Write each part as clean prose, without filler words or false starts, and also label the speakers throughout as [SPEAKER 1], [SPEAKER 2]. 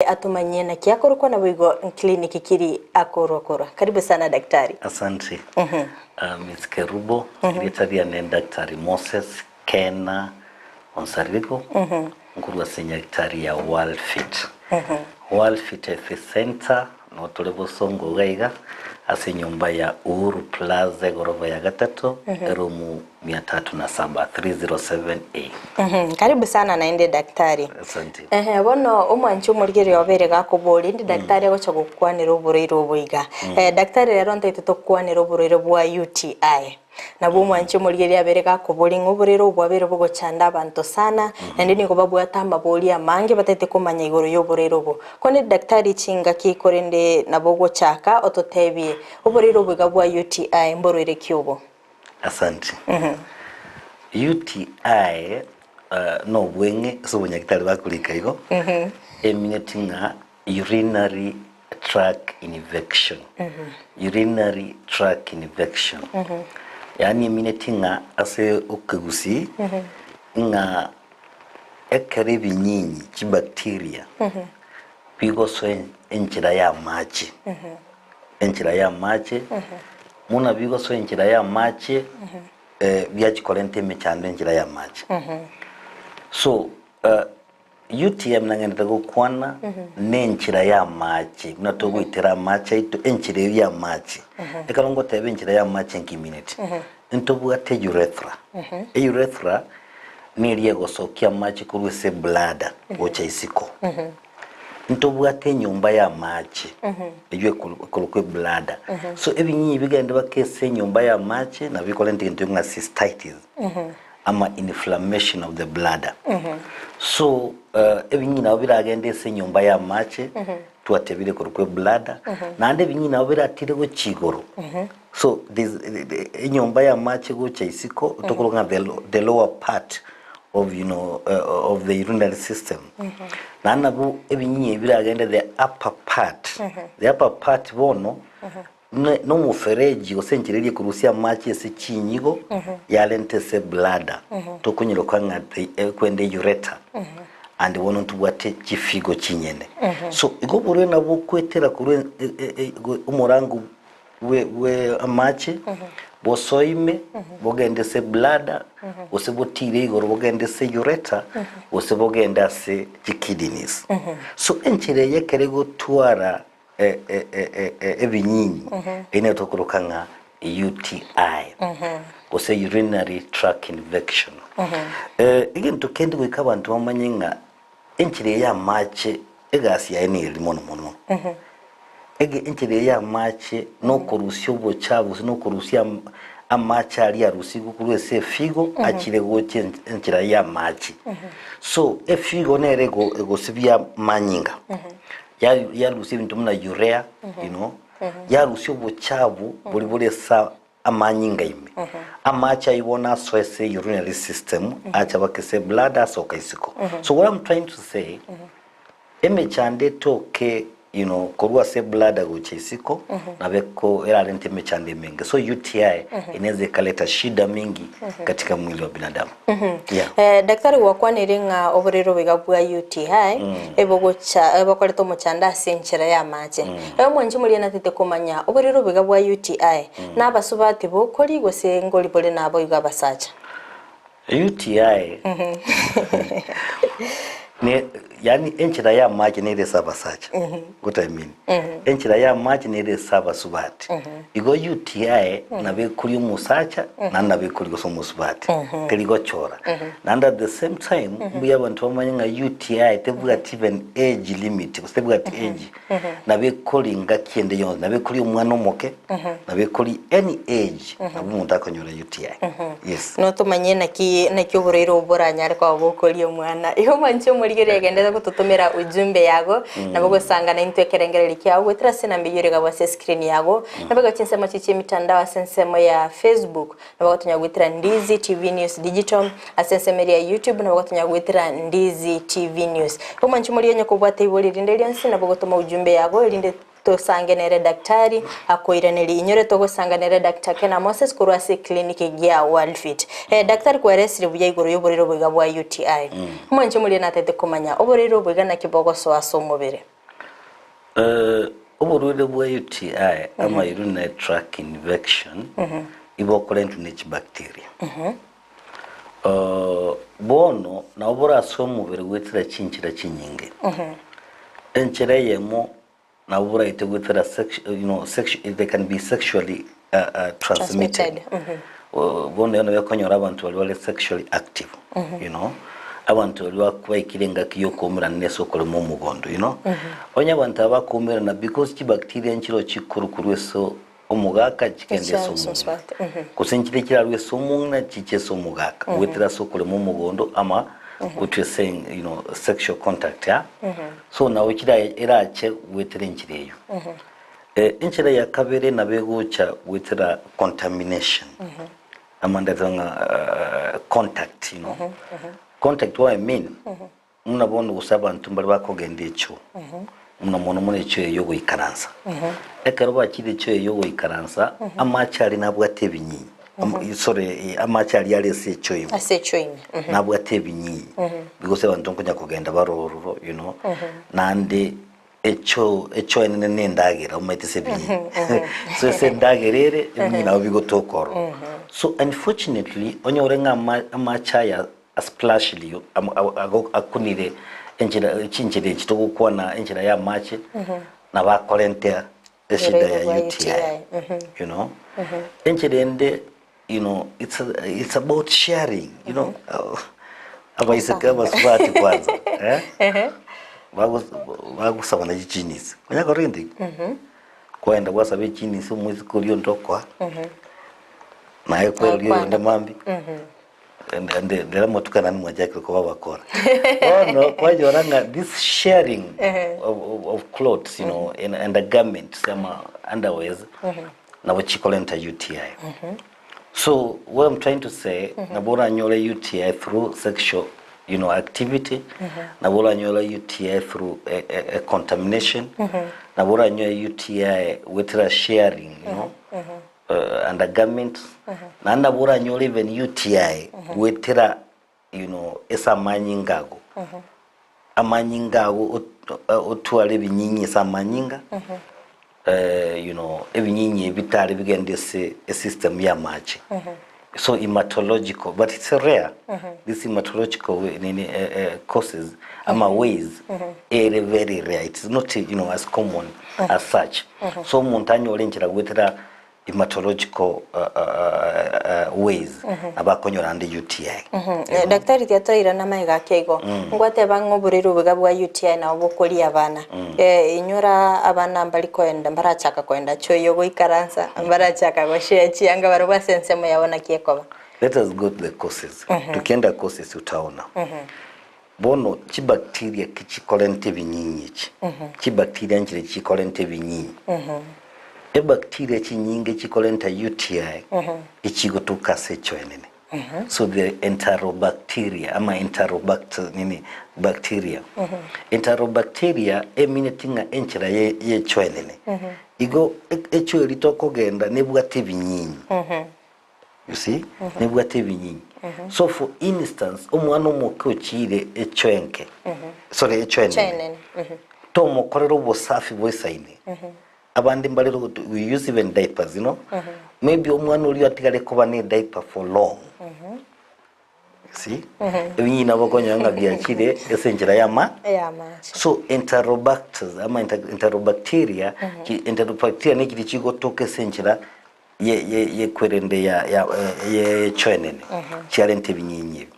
[SPEAKER 1] Atomanyie naki akorokwa naboigo nkliniki kiri akorwa korwa. Karibu sana daktari.
[SPEAKER 2] Asante. Miss Kerubo, erieta riane Daktari Moses Kena Onsarigo, nkorwa ase nyagetari ya World Fit. World Fit Health Center no tore bosongo iga iga ase enyomba ya Uhuru Plaza egorofa ya gatato, eroom mia tatu na saba, 307A.
[SPEAKER 1] Karibu sana naende daktari.
[SPEAKER 2] Asante.
[SPEAKER 1] Ehe, bono omwanchi omorigereria obeire gakoboria, indi daktari agocha gokwanera oborwaire obo iga. Eh, daktari rero ntaete tokwanere oborwaire bwa UTI. Nabwo omwanchi omorigereria abeire gakoboria ng'a oborwaire obo bwabeire bogochanda abanto sana, naende nigo babwate amaborio amange bataete komanya igoro y'oborwaire obo. Kwane daktari chingaki korende nabo ogochaka ototebie, oborwaire obo iga bwa UTI mborwaire ki obo?
[SPEAKER 2] Asante. UTI nobweng'e ase obonyagitari bakorika igo, emineti ng'a urinary tract infection. Urinary tract infection. Yaani emineti ng'a ase okegusii ng'a ekero ebinyinyi chibacteria bigosoa enchera ya amache, enchera ya amache, Buna bigosoa enchera y'amache, biachia korenta emechando enchera y'amache. So, UTM nang'endete gokwana nenchera y'amache, buna togoitera amache aito, enchera eyio y'amache. Ekero ngoteba enchera y'amache nkimineti, ntobwate urethra. Eurethra neria egosokia amache korwa ase ebladder gocha isiko. Ntobwate enyomba y'amache, eyio ekorokwa ebladder. So ebinyinyi bigende baka ase enyomba y'amache nabo bikorenta egento ng'a cystitis ama inflammation of the bladder. So ebinyinyi nabo biragende ase enyomba y'amache twatebire ekorokwa ebladder, naende ebinyinyi nabo biratire gochia igoro. So there's enyomba y'amache gocha isiko tokoroka ng'a the lower part of you know of the urinary system. Naende nabo ebinyinyi ebi biragende the upper part, the upper part bono ne nomofereji gose enchera eria ekorusia amache ase chinyigo yarenta ase bladder tokonyeroka ng'a the ekwenda ureter and bono ntobwate chifigo chinyene. So igo oborwaire nabo bokwetera korwa omorango bwe amache, bosoe ime, bogende ase bladder, gose botiire igoro bogende ase ureter, gose bogende ase chikidneys. So enchera eye ekero egotwara ebinyinyi, eyio nero tokoroka ng'a UTI, gose urinary tract infection. Egento kende goika abanto bamanye ng'a enchera eye y'amache egasi yaye neri mono mono. Ege enchera eye y'amache nokorusia obochafu gose nokorusia am- amache aria arusigwe korwa ase efigo achire gocha en- enchera y'amache. So efigo nere ego egosibia amanyinga, ya- yarusia ebinto buna urea, you know, yarusia obochafu boria bore ase amanyinga ime. Amache ayio bono asoe ase urinary system, ache abake ase bladder asoka isiko. So what I'm trying to say, emechando etoke you know, korwa ase bladder gocha isiko, nabo eko erarente emechando emenge. So UTI inaweza ikaleta shida mingi katika mwili wa binadamu. Yeah.
[SPEAKER 1] Eh, daktari gwakwanire ng'a oborwaire obo iga bwa UTI ebogocha ebokoreta omochando ase enchera y'amache. Ewe mwanchi moria natete komanya oborwaire obo iga bwa UTI nabasubati bokori gose ngori bore naboigo abasacha?
[SPEAKER 2] UTI ne yaani enchera y'amache nere ase abasacha what I mean enchera y'amache nere ase abasubati igo UTI nabo ekoria omosacha naende nabo ekoria gose omosubati teri gochora naende at the same time mbuya abanto bamanye ng'a UTI tebwati even age limit gose tebwati age nabo ekoria engaki ende yonsi nabo ekoria omwana omoke nabo ekoria any age nabo omonto akonyora UTI yes.
[SPEAKER 1] Notomanye naki naki oborwaire obo boranyare koba bokoria omwana. Igo mwanche omorigereria agenderere gototomera ujumbe yago, nabo ogosanga naintwe ekerengererio kiago goetera ase enamba eyio ere igabwo ase escreen yago, nabo igo chinsemo chiria chi'emitandao ase ensemo ya Facebook, nabo ogotonya goetera Ndizi TV News Digital, ase ensemo eria ya YouTube nabo ogotonya goetera Ndizi TV News. Igo mwanche omorigereria onye kobwate ibori rinde rionsi nabo ogotoma ujumbe yago erinde Tosange nere daktari akoiranerie. Inyore togosanga nere Doctor Kena Moses korwa ase eclinic gia Worldfit. Eh, daktari kwaeresire buya igoro y'oborwaire oboiga bwa UTI. Omwanche omoria natete komanya, oborwaire oboiga naki bogosoa ase omobere?
[SPEAKER 2] Eh, oborwaire bwa UTI ama urinary tract infection igo okorentwa ne chibacteria. Eh, bono nabo borase omobere goetera chinchera chinyinge. Enchera eyemo nabo boraete goetera sex, you know, sex, they can be sexually uh, uh, transmitted.
[SPEAKER 1] Transmitted,
[SPEAKER 2] Uh, bono ero nabo ekonyora abanto baria bare sexually active, you know, abanto baria bak- baikire engaki ya okoumerana nese okorema omogondo, you know. Onye abanto aba bakoumerana because chibacteria nchiroo chikorwa korwa ase omogaka chikende ase
[SPEAKER 1] Ase
[SPEAKER 2] omong'ina.
[SPEAKER 1] omosubati,
[SPEAKER 2] Gose nchire chirarwe ase omong'ina chiche ase omogaka, goetera ase okorema omogondo ama what we are saying, you know, sexual contact, yeah? So nabo chira erache goetera enchera eywo. Eh, enchera ya kabere nabo egocha goetera contamination. Ama ndete ng'a eh, contact, you know. Contact what I mean, muna bono gose abanto mbare bakogenda echoo, muna mono mono echoo eye yogoikaransa. Ekero bachire echoo eye yogoikaransa, amache aria nabwate ebinyinyi, ama sorry, eh, amache aria are ase echoo ime.
[SPEAKER 1] Ase echoo ime.
[SPEAKER 2] Nabwate ebinyinyi, because abanto nkonya kogenda bare ororo, you know, naende Echo echo enene ne endagera omanyete ase ebinyinyi so ase endagera ere ebinyinyi nabo bigotoka ororo so unfortunately onyore ng'a ama amache aya asplashiri akunire enchera chinchera echi togokwana enchera ya amache nabo akorentea eshida ya UTI you know enchera ende you know it's it's about sharing you know abaiseke abasubati kwanza eh bagosabana chichinis onya korora gento ekio kwaenda gwasaba echinis omoiseke oria onde okoa naye kweroria oyonde mambia ndere amatuko aya naende mwachakire koba abakora bono kwanyora ng'a this sharing of, of, of clothes you know and undergarments ama underwears nabo chikorenta UTI. So what I'm trying to say, nabo oranyore UTI through sexual you know, activity, nabo oranyore UTI through a, a, a contamination, nabo oranyore UTI wetera sharing, you know, uh, undergarments, naende nabo oranyore even UTI wetera you know, ase amanyinga ago. Amanyinga ago otware ebinyinyi ase amanyinga, you know, ebinyinyi ebi bitare bigende ase esystem ya amache. So hematological, but it's rare, this hematological way, nini, causes ama ways, ere very rare, it's not you know, as common as such. So omonto anyore enchera goetera hematological ways nabo akonyora ande UTI.
[SPEAKER 1] Eh, Daktari tiatoirana amaiga ake igo. Ngwateba ng'a oborwaire oboiga bwa UTI nabo bokoria abana. Eh, inyora abana mbari koenda mbarachaka koenda choo goikaransa, mbarachaka goshare chianga barobwo ase ensemo yabo naki ekoba.
[SPEAKER 2] Let us go to the causes. Tukienda causes utaona. Bono chibacteria ki chikorenta ebinyinyi echi? Chibacteria nchire chikorenta ebinyinyi. Ebacteria chinyinge chikorenta UTI echigotoka ase echoenene. So the enterobacteria ama enterobacter nini bacteria. Enterobacteria emineti ng'a enchera ye yechoenene. Igo echo eri tokogenda nebwate ebinyinyi. You see? Nebwate ebinyinyi. So for instance, omwana omoke ochiire echo enke, sorry echo enene,
[SPEAKER 1] Enene.
[SPEAKER 2] tomokorera obosafi boisaine, abande mbare we use even diapers, you know? Maybe omwana oria atigare koba ne diaper for long. See? Ebinyinyi nabo okonyora ng'a biachire ase enchera y'ama
[SPEAKER 1] Ey'amache.
[SPEAKER 2] So enterobacters ama enterobacteria, ki enterobacteria nechiria chigotoka ase enchera ye ye yekwerende ya ya yechoenene chiarente ebinyinyi ebi.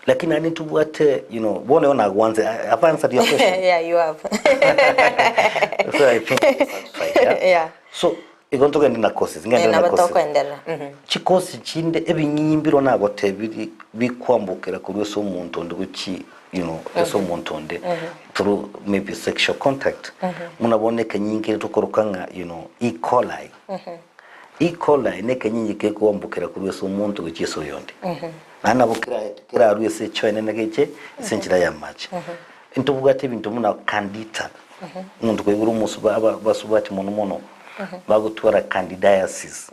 [SPEAKER 2] Lakini naende ntobwate you know bono igo nagwanse have I answered your question?
[SPEAKER 1] Yeah, you have.
[SPEAKER 2] So I think you're satisfied, yeah?
[SPEAKER 1] Yeah.
[SPEAKER 2] So igo ntogende na courses ngende
[SPEAKER 1] Eh,
[SPEAKER 2] na
[SPEAKER 1] nabo
[SPEAKER 2] courses.
[SPEAKER 1] tokoenderera. Mhm.
[SPEAKER 2] Chikosi chinde ebinyinyi mbiro nagotebiri bikwambokera korwa ase omonto onde gochi you know ase omonto onde through maybe sexual contact buna bono ekenyinyi kere tokoroka ng'a you know E. coli E. coli na ekenyinyi kekwambokera korwa ase omonto gochia ase oyonde naende nabo kera kerarwe ase echo enene geche ase enchera ya amache ntobwate ebinto buna candida omonto koigora omosuba aba abasubati mono mono bagotwara candidiasis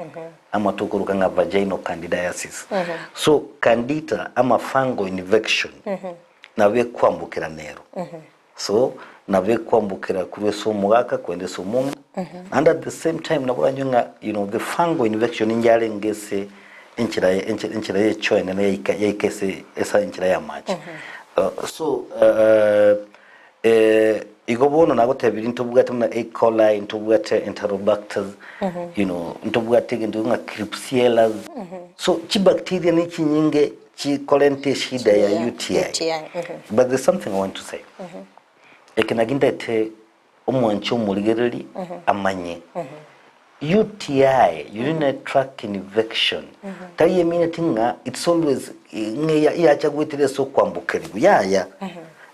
[SPEAKER 2] ama tokoroka ng'a vaginal candidiasis. So candida ama fungal infection nabo ekwambokera nero. So Nabo ekwambokera korwa ase omogaka kwenda ase omong'ina, naende at the same time nabo oranyore ng'a you know the fungal infection yarenge ase enchera enchera ya echoo enene yaika yaika ase ase enchera ya amache. So igo bono nagotebirie ntobwate buna E. coli, ntobwate enterobacters, you know, ntobwate egento ng'a klebsiellas. So chibacteria ne chinyinge chikorenta eshida ya UTI. But there's something I want to say. Eke naki ndete omwanchi omorigereri amanye. UTI, urinary tract infection, tari emineti ng'a it's always ng'a yacha goetera ase okwambokerigwa. Yaya.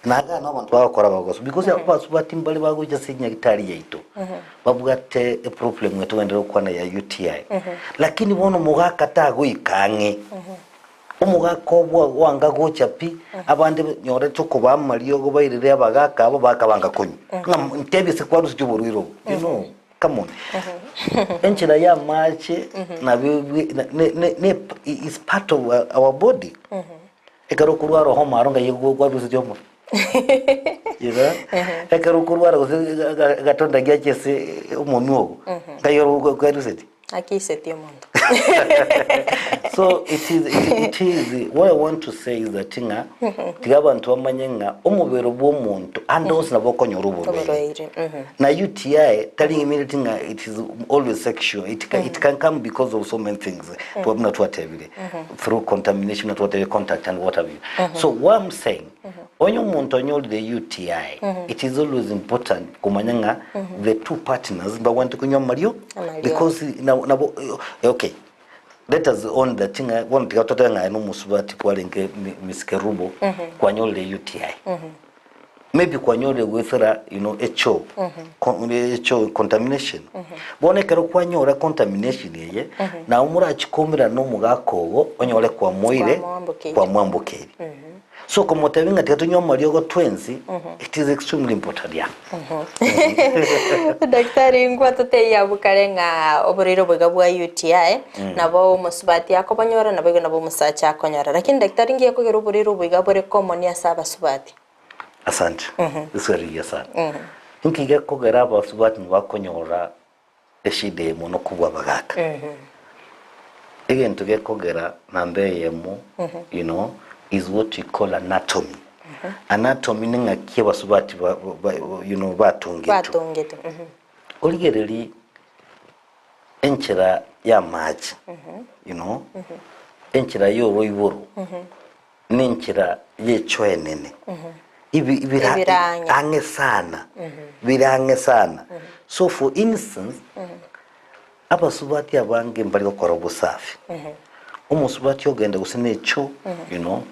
[SPEAKER 2] Naga na abanto bagokora bagoso because abasubati mbare bagocha ase nyagetari yaito babwate eproblem etogenderere gokwana ya UTI. Lakini bono mogaka tagoika ang'e. Omogaka obwo oanga gocha pi, abande nyorete okobaa amariogo bairere abagaka abo bakabanga konywa. Ng'a ntebie ase kwarusetie oborwaire obo. You know, come on. Enchera ya amache nabo ebwe na ne ne ne is part of our body. Ekero okorwara homa aro ng'ai kwarusetie homa? You know? Ekero okorwara gose egatonda giacha ase omonwa ogo, ng'ai oro kwarusetie?
[SPEAKER 1] Akisetie omonto.
[SPEAKER 2] So it is, it, it is, what I want to say is that ng'a tiga abanto bamanye ng'a omobere bwa omonto ande onsi nabo okonyora oborwaire.
[SPEAKER 1] Oborwaire, mhm.
[SPEAKER 2] Na UTI tari immediately ng'a it is always sexual. It, can, it can come because of so many things. Twa buna twatebire through contamination buna twatebire contact and what have you. So what I'm saying Onye omonto anyorire UTI, it is always important komanya ng'a the two partners mbagwenerete konywa amario
[SPEAKER 1] Amario.
[SPEAKER 2] because nabo nabo okay let us own that ng'a bono tiga totebe ng'a aye na omosubati kwarenge mi- Miss Kerubo kwanyorire UTI. Maybe kwanyorire goetera you know echoo ko- echoo contamination. Bono ekero kwanyora contamination eye, nabo morachie koumerana na omogaka ogo onyore kwamoire
[SPEAKER 1] Kwamwambokeire.
[SPEAKER 2] kwamwambokeire. So komotebia ng'a tiga tonywe amariogo twensi, it is extremely important, yeah.
[SPEAKER 1] Daktari nkwatotebia abwo kare ng'a oborwaire obo iga bwa UTI, nabo omosubati akobonyora nabo igo nabo omosacha akonyora. Lakini daktari ngiya kogera oborwaire obo iga bore common ase abasubati?
[SPEAKER 2] Asante. Riswali rigiya sana. Inki gekogera abasubati bakonyora eshida eye mono kobua abagaka? Egento gekogera namba eyemo, you know, is what we call anatomy. Anatomy ni ng'aki abasubati ba, ba, you know, batungetwe.
[SPEAKER 1] Batungetwe.
[SPEAKER 2] Origererie enchera y'amache, you know, enchera y'oroiboro, nenchera y'echoenene, ibi bira
[SPEAKER 1] Ebire ang'e.
[SPEAKER 2] ang'e sana, bire ang'e sana. So for instance, abasubati abange mbari gokora obosafi, omosubati ogenda gose na echoo, you know,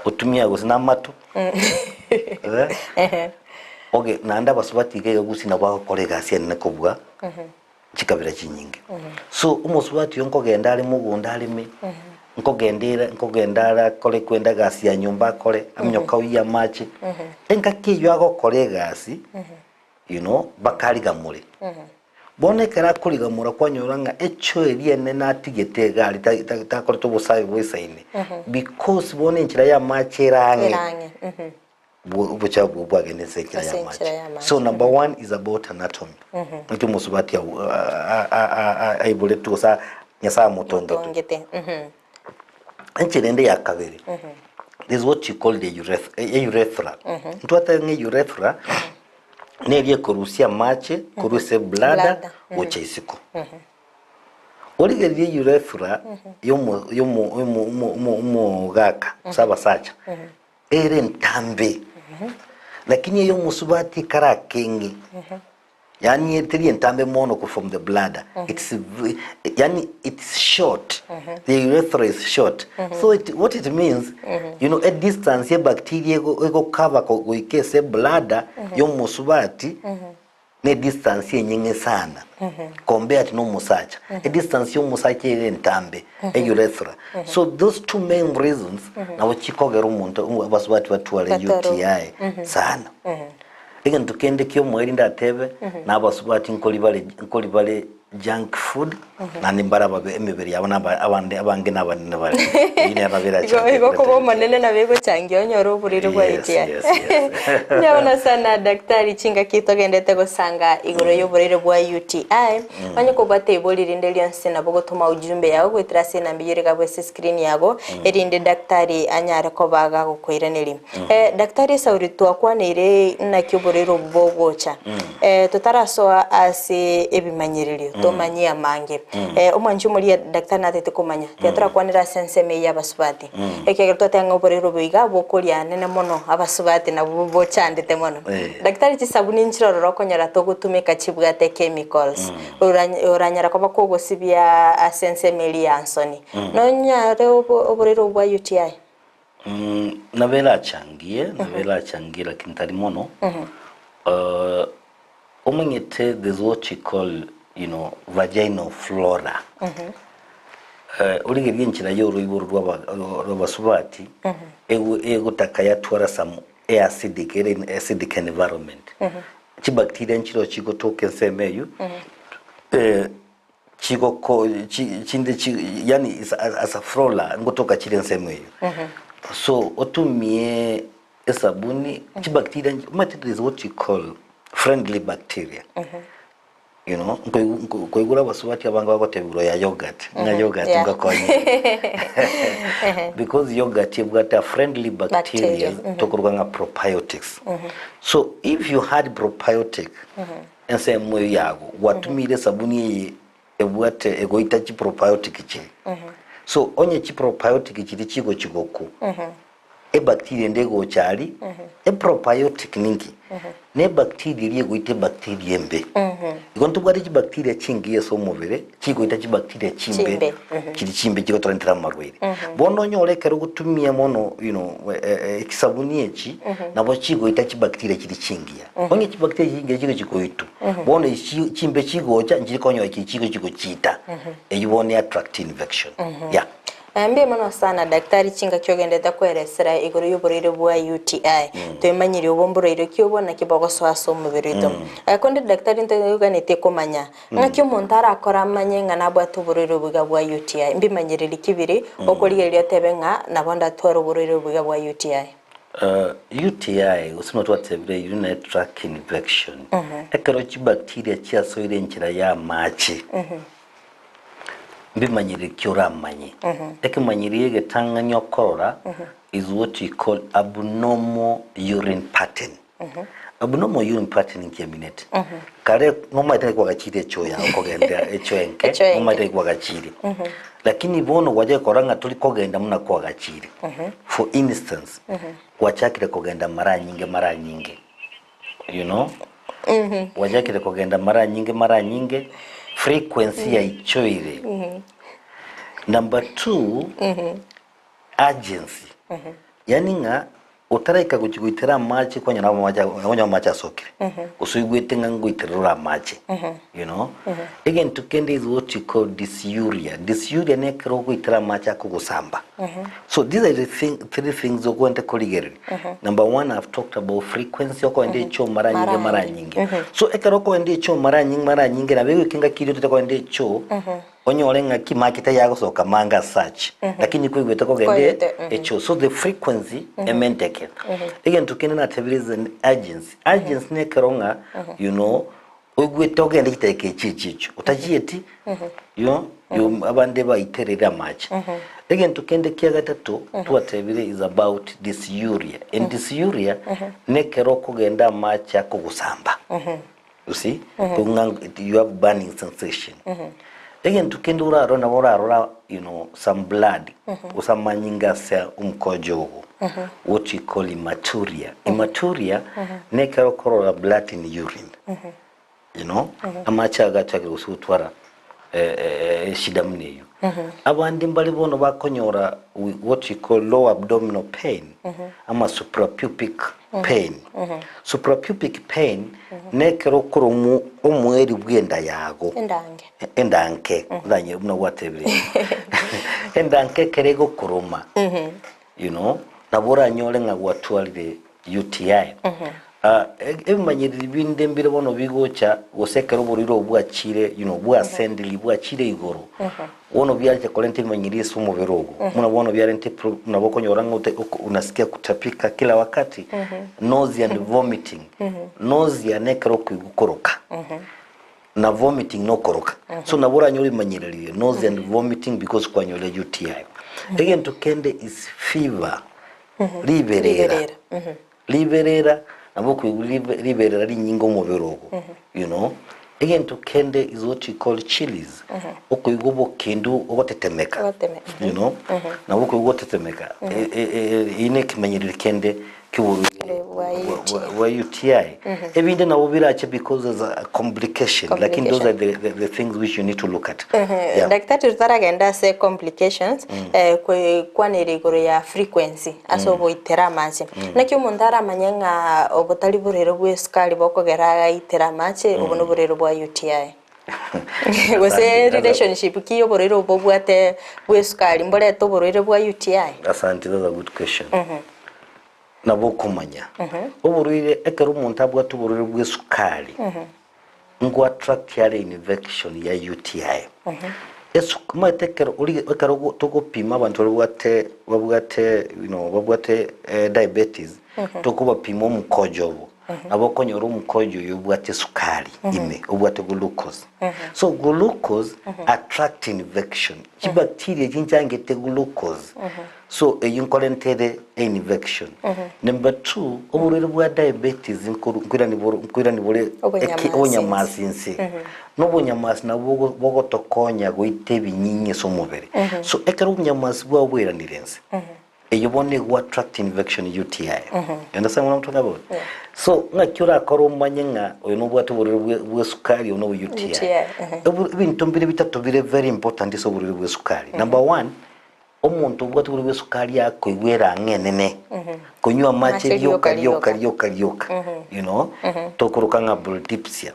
[SPEAKER 2] otumia gose na amato, eh, oge naende abasubati iga iga gusii nabo bagokora egasi enene kobua chikabira chinyinge. So omosubati oyo nkogenda are mogondo areme, nkogenda ere nkogenda are akore kwenda egasi ya nyomba akore, aminyoke aoyie amache, engaki eywo agokora egasi, you know, bakarigamore. Bono ekero akorigamora kwanyora ng'a echoo eria enene atigete iga aria ta- ta- takorete obosabi boisaine, because bono enchera ya amache ere ang'e.
[SPEAKER 1] Ere ang'e, mhm.
[SPEAKER 2] Obochafu obwo bwagenda ase enchera
[SPEAKER 1] Ase
[SPEAKER 2] ya
[SPEAKER 1] enchera
[SPEAKER 2] amache.
[SPEAKER 1] y'amache.
[SPEAKER 2] So number one is about anatomy. Naki omosubati au- a- a- a- a- aiboretwe gose Nyasaye amotongetwe.
[SPEAKER 1] Motongete, mhm.
[SPEAKER 2] Enchera ende ya kabere, there is what you call the ureth e urethra. Ntwateba ng'a urethra neria ekorusia amache korwa ase bladder
[SPEAKER 1] Bladder,
[SPEAKER 2] gocha isiko. Origererie urethra yomo yomo yomo omo omo omogaka gose abasacha Ere entambe, lakini ey'omosubati ekarakeng'e, yaani teri entambe mono ko from the bladder, it's yaani it's short, the urethra is short. So it, what it means, you know, a distance ye bacteria ego egokava goika ase bladder y'omosubati ne distance enyeng'e sana compared na omosacha. Edistance ya omosacha ere entambe, e urethra. So those two main reasons nabo chikogera omonto abasubati batware
[SPEAKER 1] Batware
[SPEAKER 2] UTI sana. Egento kende kia omoerio ndatebe, na abasubati nkori bare nkori bare. junk food naende mbare ababe emebere yabo naba abande abange nabanene bare. Eyio nero nabo
[SPEAKER 1] Igo
[SPEAKER 2] erachangie
[SPEAKER 1] igo koba
[SPEAKER 2] koreta
[SPEAKER 1] omonene nabo egochangia onyore oborwaire bwa
[SPEAKER 2] Yes,
[SPEAKER 1] UTI.
[SPEAKER 2] yes, yes.
[SPEAKER 1] Mbuya sana daktari chingaki togendete gosanga igoro y'oborwaire bwa UTI. Onye kobwate ibori rinde rionsi nabo gotoma ujumbe yao goetera ase enamba eyio ere iga ase escreen yago erinde daktari anyare koba gagokoiraneria. Daktari Esauri twakwaneire naki oborwaire obo bogocha. Totarasoa ase ebimanyererio tomanye amange. Omwanchi omoria daktari natete komanya tiga torakwanere ase ensemo eye y'abasubati. Ekiagera twateba ng'a oborwaire obo iga bokoria anene mono abasubati nabwo bochandete mono. Daktari chisabuni nchire ororo okonyora togotumeka chibwate chemicals oranyara koba kogosibia ase ensemo eria ya nsoni. Nonyare oborwaire obo bwa UTI?
[SPEAKER 2] Nabo erachangie, nabo erachangie lakini tari mono. Omanyete there's what you call you know vaginal flora. Origererie enchera ya oroiboro rwa rw'abasubati egotaka yatwara some acidic ere in acidic environment. Chibacteria nchiroo chigotoka ensemo eywo chigoko chi chinde chi yaani is as a flora ngotoka chire ensemo eywo. So otumie esabuni chibacteria nchi omanyete there is what you call friendly bacteria you know nkoigw nko nkoigure abasubati abange bagoteba igoro ya yoghurt ng'a yoghurt
[SPEAKER 1] Yeah.
[SPEAKER 2] ngokonye because yoghurt ebwate a friendly bacteria
[SPEAKER 1] Bacteria,
[SPEAKER 2] tokoruga ng'a probiotics. So if you had probiotic Ensemo eyio yago gwatumiire esabuni eye ebwate egoita chiprobiotic chiria. So onye chiprobiotic chiria chigochi gokwa, ebacteria ende egocha aria, eprobiotic ninki? Ne ebacteria eria egoita ebacteria embe. Igo ntobwate chibacteria chingiya ase omobere, chigoita chibacteria chimbe,
[SPEAKER 1] Chimbe,
[SPEAKER 2] chiria chimbe chigotorentera amarwaire. Bono onyore ekero ogotumia mono you know chisabuni echi, nabo chigoita chibacteria chiria chingiya. Onye chibacteria chingiya chigochi goitwa, bono echi chimbe chigocha nchiri konyora chiri chigochi gochiita, eyio bono e attract infection. Yeah.
[SPEAKER 1] Mbuya mono sana daktari chingaki ogendete koeresera igoro y'oborwaire bwa UTI. Twemanyiri obo mborwaire ki obo naki bogosoa ase omobere oito. Konde daktari ntoganetie komanya ng'aki omonto arakore amanye ng'a nabwate oborwaire obo iga bwa UTI. Mbimanyereri ki biri okorigereria otebe ng'a nabo ndatware oborwaire obo iga bwa UTI.
[SPEAKER 2] UTI gose nigo twatebire urinary tract infection, ekero chibacteria chiasoire enchera ya amache, mbimanyereri ki oramanye? Ekemanyereri egetang'ani okorora is what we call abnormal urine pattern. Abnormal urine pattern nki emineti? Kare nomanyete ng'a kwagachire echoo yago kogenda echoo enke,
[SPEAKER 1] Echoo enke.
[SPEAKER 2] nomanyete ng'a kwagachire. Lakini bono gwachia korora ng'a tori kogenda buna kwagachire. For instance, gwachakire kogenda mara nyinge mara nyinge, you know, gwachakire kogenda mara nyinge mara nyinge, frequency yaichoire. Number two, urgency, yaani ng'a Otaraika gochia goitera amache kwanyora amache kwanyora amache asokire gose oigwete ng'a ngoiterera ore amache you know egento kende is what you call dysuria dysuria na ekero ogoitera amache akogosamba so these are the thing, three things okogenda korigereria number one I've talked about frequency okogenda echoo mara nyinge mara nyinge so ekero okogenda echoo mara nyinge mara nyinge nabo egoika engaki eria otete kogenda echoo Onyore ng'aki maki tayagosoka manga as such, lakini koigwete kogenda
[SPEAKER 1] Koigwete, mhm.
[SPEAKER 2] echo so the frequency ementeke. Egento kende natebire is an urgency. Urgency nekero ng'a you know oigwete ogende chidakika echi echi echi otachieti you know you abande baiterere amache. Egento kende kia gatato twatebire is about dysuria. And dysuria nekero okogenda amache akogosamba. You see? Kong'a you have burning sensation. Egento kende orarore nabo orarora you know, some blood gose amanyinga ase omokojo ogo what we call hematuria. Hematuria nekero okorora blood in urine. You know, amache agachakire gose gotwara eshida buna eyio. Abande mbare bono bakonyora what we call low abdominal pain ama suprapubic pain. Suprapubic pain nekero okoromwa omweri bw'enda yago.
[SPEAKER 1] Endange.
[SPEAKER 2] Endanke, ndanye buna gwatebire. Endanke ekero egokoroma, you know, nabo oranyore ng'a gwatwarire UTI. Ah, ebimanyereri binde mbire bono bigocha gose ekero oborwaire obo bwachire, you know, bwasendiri, bwachire igoro, bono biacha korenta ebimanyereri ase omobere ogo. Buna bono biarente pro nabo okonyora ng'a ote oko unasikia kutapika kila wakati, nausea and vomiting. Nausea nekero okoigwa koroka, na vomiting nokoroka. So nabo oranyore ebimanyereri ebio, nausea and vomiting because kwanyorire UTI. Egento kende is fever, riberera.
[SPEAKER 1] Riberera.
[SPEAKER 2] Riberera, nabo okoigwa ribe riberera rinyinge omobere ogo, you know. Egento kende is what we call chillies, okoigwa obokendu ogotetemeka,
[SPEAKER 1] Ogoteme-
[SPEAKER 2] you know, nabo okoigwa ogotetemeka, E- e- e- eyio na ekemanyererio kende ki'oborwaire
[SPEAKER 1] Bwa
[SPEAKER 2] bwa-
[SPEAKER 1] UTI.
[SPEAKER 2] bwa- bwa UTI. Ebinde nabo birache because there's a complication, lakini those are the, the, the things which you need to look at. Yeah.
[SPEAKER 1] Daktari totaragenda ase complications, eh, kwe- kwanera igoro ya frequency ase ogoitera amache. Naki omonto aramanye ng'a obotari borero bw'esukari bokogera agaitera amache, obo noborero bwa UTI. Gose relationship ki oborwaire obo bobwate bw'esukari mborete oborwaire bwa UTI?
[SPEAKER 2] Asante, that's a good question. Nabo okomanya. Oborwaire ekero omonto abwate oborwaire bw'esukari, nko attract are infection ya UTI. Esu- omanyete ekero ori ekero ogo togopima abanto baria babwate babwate you know babwate diabetes, tokobapima omokojo obo, nabo okonyora omokojo oyo obwate esukari ime, obwate glucose. So glucose attract infection, chibacteria chinchangete glucose, so eyio nkorenta ere einfection. Number two, oborwaire bwa diabetes nkoru nkoirani boro nkoirani bore eke
[SPEAKER 1] Obonyamasinsi.
[SPEAKER 2] obonyamasinsi. Na obonyamasi nabwo bogo bogotokonya goita ebinyinyi ase omobere. So ekero obonyamasi bwao bwairanire inse, eyio bono ego attract infection UTI. You understand what I'm talking about?
[SPEAKER 1] Yeah.
[SPEAKER 2] So ng'aki orakore omanye ng'a oyo nobwate oborwaire bwe bwa esukari oyo nobo UTI.
[SPEAKER 1] UTI, ehe.
[SPEAKER 2] Obo ebinto mbire bitato bire very important ase oborwaire bwa esukari. Number one, Omonto obwate oborwaire bw'esukari akoigwa erang'o enene, konywa amache
[SPEAKER 1] Amache
[SPEAKER 2] rioka
[SPEAKER 1] rioka,
[SPEAKER 2] rioka rioka rioka, you know, tokoroka ng'a polydipsia.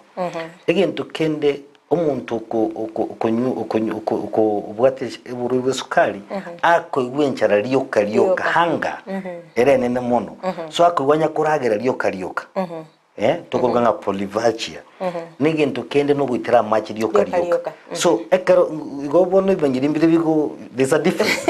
[SPEAKER 2] Egento kende omonto oko oko okonywa okonywa oko oko obwate oborwaire bw'esukari, akoigwa enchara rioka rioka,
[SPEAKER 1] Rioka.
[SPEAKER 2] hunger, ere enene mono. So akoigwa onye koragera rioka rioka. Eh, tokoruga ng'a polyphagia negento kende nogoitera amache rioka
[SPEAKER 1] Rioka,
[SPEAKER 2] rioka
[SPEAKER 1] rioka.
[SPEAKER 2] so ekero igo bono ebimanyiri mbire bigo there's a difference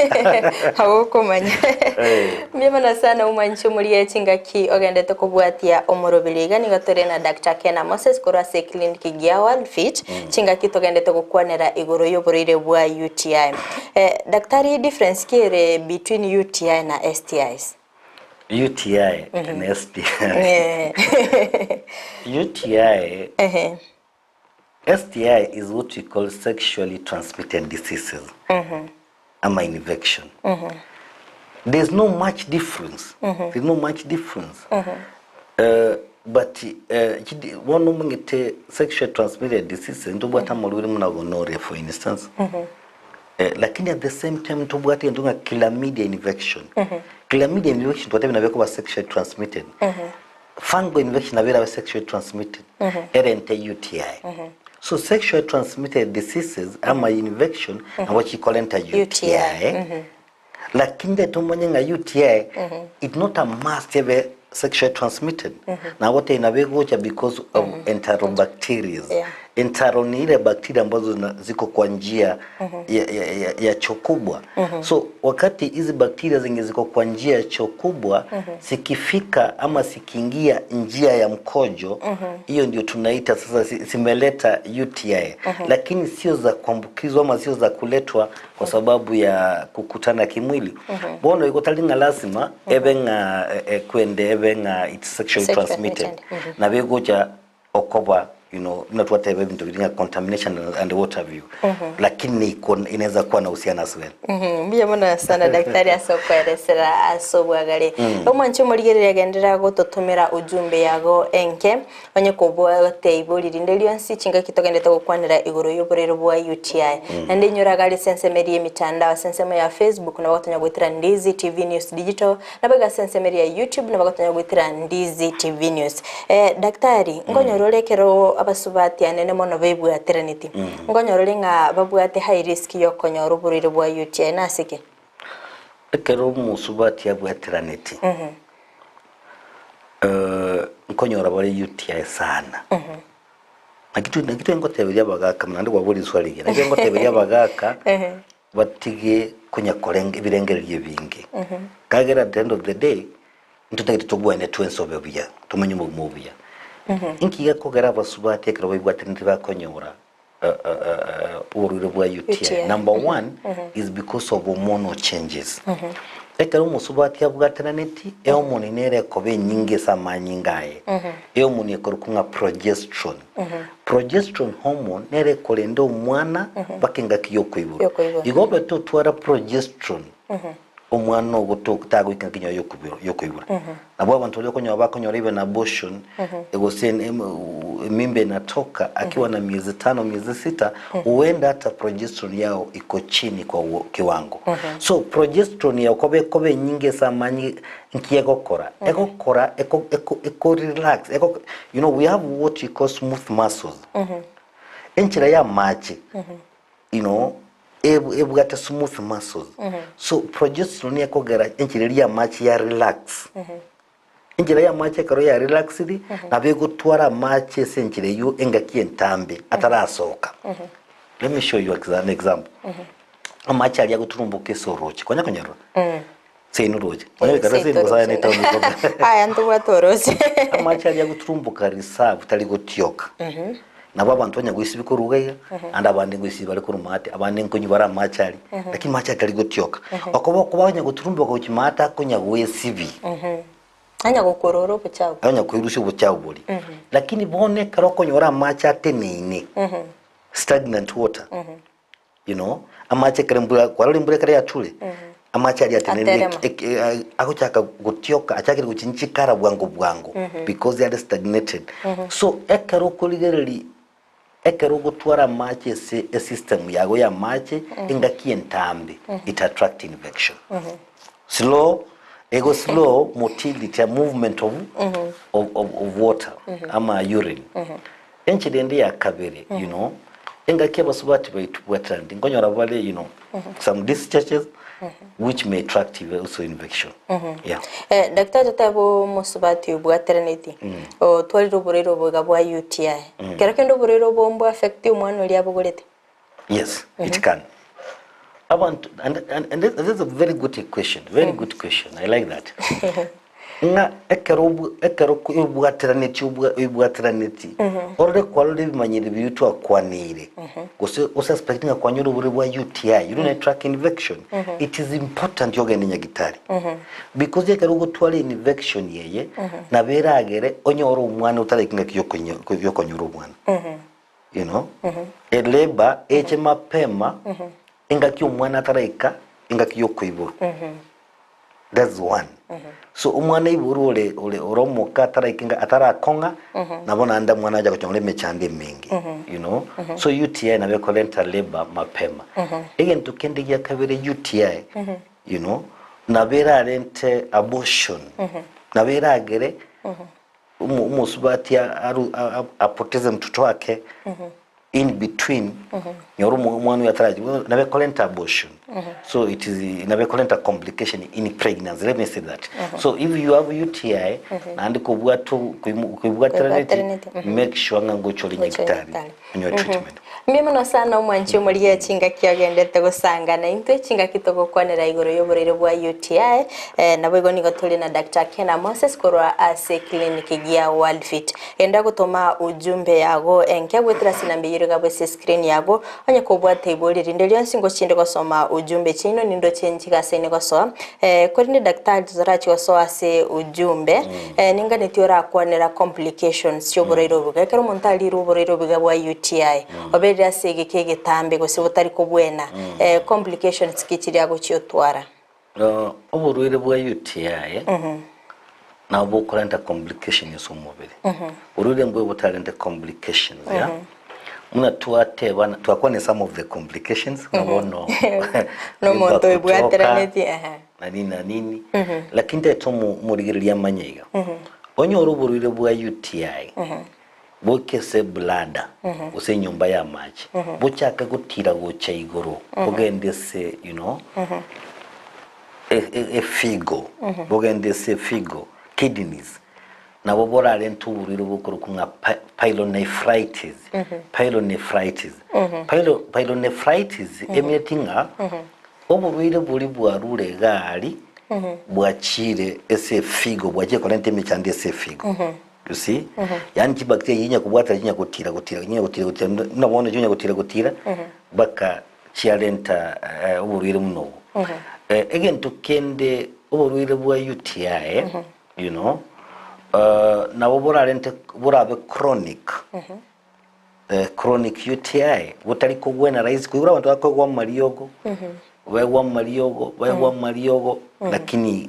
[SPEAKER 1] Agokomanya.
[SPEAKER 2] Eh.
[SPEAKER 1] Mbuya mono sana omwanchi omoria chingaki ogendete kobwatia omoroberi iga nigo tore na Dr. Kena Moses korwa ase eclinic gia World Fit chingaki togendete gokwanera igoro y'oborwaire bwa UTI. Eh, daktari difference ki ere between UTI na STIs?
[SPEAKER 2] UTI and STI
[SPEAKER 1] Eh.
[SPEAKER 2] UTI
[SPEAKER 1] Ehe.
[SPEAKER 2] STI is what we call sexually transmitted diseases ama infection. There's no much difference. There's no much difference. But chidi bono omanyete sexually transmitted diseases ntobwate amarwaire buna gonorrhea for instance. Lakini at the same time ntobwate egento ng'a chlamydia infection. Chlamydia infection twatebire nabo ekoba sexually transmitted. Fungal infection nabo erabe sexually transmitted, erente UTI. So sexually transmitted diseases ama infection nabo chikorenta UTI. Lakini nde tomanye ng'a UTI it's not a must ebe sexually transmitted. Nabo tei nabo egocha because of enterobacterias.
[SPEAKER 1] Yeah.
[SPEAKER 2] Entero ni ile bakteria ambazo zina, ziko kwa njia ya, ya, ya, ya choo kubwa. So wakati hizi bakteria zenye ziko kwa njia ya choo kubwa zikifika ama zikiingia njia ya mkojo, hiyo ndio tunaita sasa zimeleta UTI, lakini sio za kuambukizwa ama sio za kuletwa kwa sababu ya kukutana kimwili. Bono igo tari ng'a lazima ebe ng'a e, e, kwende ebe ng'a it's sexually
[SPEAKER 1] Sexually
[SPEAKER 2] transmitted
[SPEAKER 1] transmitted.
[SPEAKER 2] nabo egocha okoba you know buna twateba ebinto biri ng'a contamination and what have you lakini iko inaweza kuwa na uhusiano as well.
[SPEAKER 1] Mbuya mono sana daktari ase okoeresera ase obwagare. Omwanche omorigereria genderera gototomera ujumbe yago enke onye kobwate ibori rinde rionsi chingaki togendete gokwanera igoro y'oborero bwa UTI. Naende inyora iga ase ensemo eria y'emitandao ase ensemo ya Facebook nabo gotonya goetera Ndizi TV News Digital nabo iga ase ensemo eria ya YouTube nabo gotonya goetera Ndizi TV News. Eh, daktari, nkonyora ore ekero abasubati anene mono bebwateraneti, nkonyora ore ng'a babwate high risk y'okonyora oborwaire bwa UTI, nase ki?
[SPEAKER 2] Ekero omosubati abwateraneti, Nkonyora bare UTI sana. Naki twe naki twengoteberia abagaka naende kwabora riswali rigiya, naki twengoteberia abagaka batige konya korenge ebirengererio ebinge. Ekiagera at the end of the day, ntotagete togwane twensi obe buya, tomenye obogima obuya. Inki gekogera abasubati ekero baibwatanete bakonyora oborwaire bwa UTI?
[SPEAKER 1] UTI.
[SPEAKER 2] Number one is because of hormonal changes. Ekero omosubati abwatananeti, ehormone nere ekoba enyinge ase amanyinga aye. Ehormone ekorokwa ng'a progesterone. Progesterone hormone nere ekorenda omwana mpaka engaki yokoiborwa.
[SPEAKER 1] Yokoiborwa.
[SPEAKER 2] Igo obe totwara progesterone, omwana ogo to- tagoika engaki nyaye yokobiru- yokoibora. Nabo abanto baria okonyora bakonyora even abortion, gose en- em- emimba inatoka akiwa na miezi tano miezi sita, huenda hata progesterone yao iko chini kwa uo- kiwango. So progesterone yao koba ekoba enyinge ase amanyi nki egokora? Egokora eko eko eko relax ego you know we have what we call smooth muscles. Enchera ya amache you know eb- ebwate smooth muscles. So progesterone ekogera enchera eria ya amache ya relax. Enchera ya amache ekero ya relaxed, nabo egotwara amache ase enchera eywo engaki entambe atarasoka. Let me show you exa- an example. Amache aria agoturumboka ase oroche, kwanya konyarora? Seino roche. Onye goikara seino gose aye netaoni ikobe.
[SPEAKER 1] Aya ntobwate oroche.
[SPEAKER 2] Amache aria agoturumboka reserve tari gotioka. Nabo abanto banya goisibia korwa iga iga, naende abande ngoisibia bare korwa maate, abande nkonywa bare amache aria, lakini amache aria tari gotioka. Okoba okoba onya goturumboka gochia maate akonya goesibia.
[SPEAKER 1] Anya gokorora obochafu.
[SPEAKER 2] Onya koirusia obochafu boria. Lakini bono ekero okonyora amache ateneine, stagnant water, you know, amache ekero embura, kwarora embura ekero yature, amache aria atenenire
[SPEAKER 1] Aterema.
[SPEAKER 2] ek- ek- agochaka gotioka achakire gochinchikara bwango bwango because are stagnated. So ekero okorigereria ekero ogotwara amache ase esystem yago ya amache engaki entambe it attract infection. Slow ego slow motility a movement of, of, of, of water ama urine. Enchera ende ya kabere, you know, engaki abasubati baitu bwataneti nkonyora bare, you know, some discharges which may attract also infection. Yeah.
[SPEAKER 1] Eh, daktari totebe omosubati obwateraneti otwarire oborwaire obo iga bwa UTI kero kende oborwaire obo mbwa affect omwana oria abogorete
[SPEAKER 2] Yes, it can. Abantu, and, and, and this, this is a very good question, very good question. I like that. Ng'a ekero obw- ekero obwateraneti obwa- oibwateraneti orore kwarora ebimanyero biria twakwaneire gose osuspect ng'a kwanyora oborwaire bwa UTI urinary tract infection it is important ogende nyagitari because ekero ogotwara infection eye nabo eragere onyore omwana otaraika engaki yokonyo yokonyora omwana you know Elabor eche mapema engaki omwana ataraika engaki yokoiborwa that's one so omwana aiborwe ore ore ore omoke ataraika enga atarakong'a nabo naende omwana acha gochora emechando emenge you know so UTI nabo ekorenta labour mapema egento kende gia kabere UTI you know nabo erarente abortion nabo eragere Omosubati apoteze mtoto wake in between nyora omwana oyo atarachi nabo ekorenta abortion so it is nabo ekorenta complication in pregnancy let me say that so if you have UTI naende kobwata koibwateraneti make sure ng'a ngocha ore nyagitari onyore treatment.
[SPEAKER 1] Mbuya mono sana omwanchi omorigia chingaki agendete gosangana intwe chingaki togokwanera igoro y'oborwaire bwa UTI eh, naboigo nigo tore na Dr. Kena Moses korwa ase clinic gia Worldfit. Genda gotoma ujumbe yago enke goetera ase enamba eyio ere iga ase screen yago onye kobwate ibori rinde rionsi ngochinde gosoma ujumbe chiaino nindoche nchigasaine gosoa eh, korende daktari totarachia gosoa ase ujumbe Eh, ninganeti orakwanera complications chi'oborwaire obobe. Ekero omonto arirwe oborwaire obobe bwa UTI, oberire ase egeka egetambe gose botari kobwena, eh, complications ki chiria agochia otwara?
[SPEAKER 2] Oborwaire bwa UTI nabo bokorenta complication ase omobere. Borwaire mbwe botarente complications ya. Buna twateba twakwanire some of the complications buna bono
[SPEAKER 1] Nomonto oibwateranetie, ehe.
[SPEAKER 2] na nini na nini lakini tete omorigereria amanye iga onyore oborwaire bwa UTI boike ase bladder gose enyomba ya amache bochake gotira gocha igoro bogende ase you know efigo bogende ase efigo kidneys. Nabo borarente oborwaire bokorokwa ng'a pyelonephritis, pyelonephritis. Pyelo, pyelonephritis emineti ng'a oborwaire boria bwarure iga aria bwachire ase efigo, bwachire korenta emechando ase efigo. You see? Yaani chibacteria chinya kobwatera chinya gotira gotira chinya gotira gotira buna bono chinya gotira gotira mpaka chiarenta oborwaire buna obwo. Egento kende oborwaire bwa UTI you know, nabo borarente borabe chronic, chronic UTI, botari kogwena rahisi, koigora abanto bakoegwa amariogo, baegwa amariogo, baegwa amariogo, lakini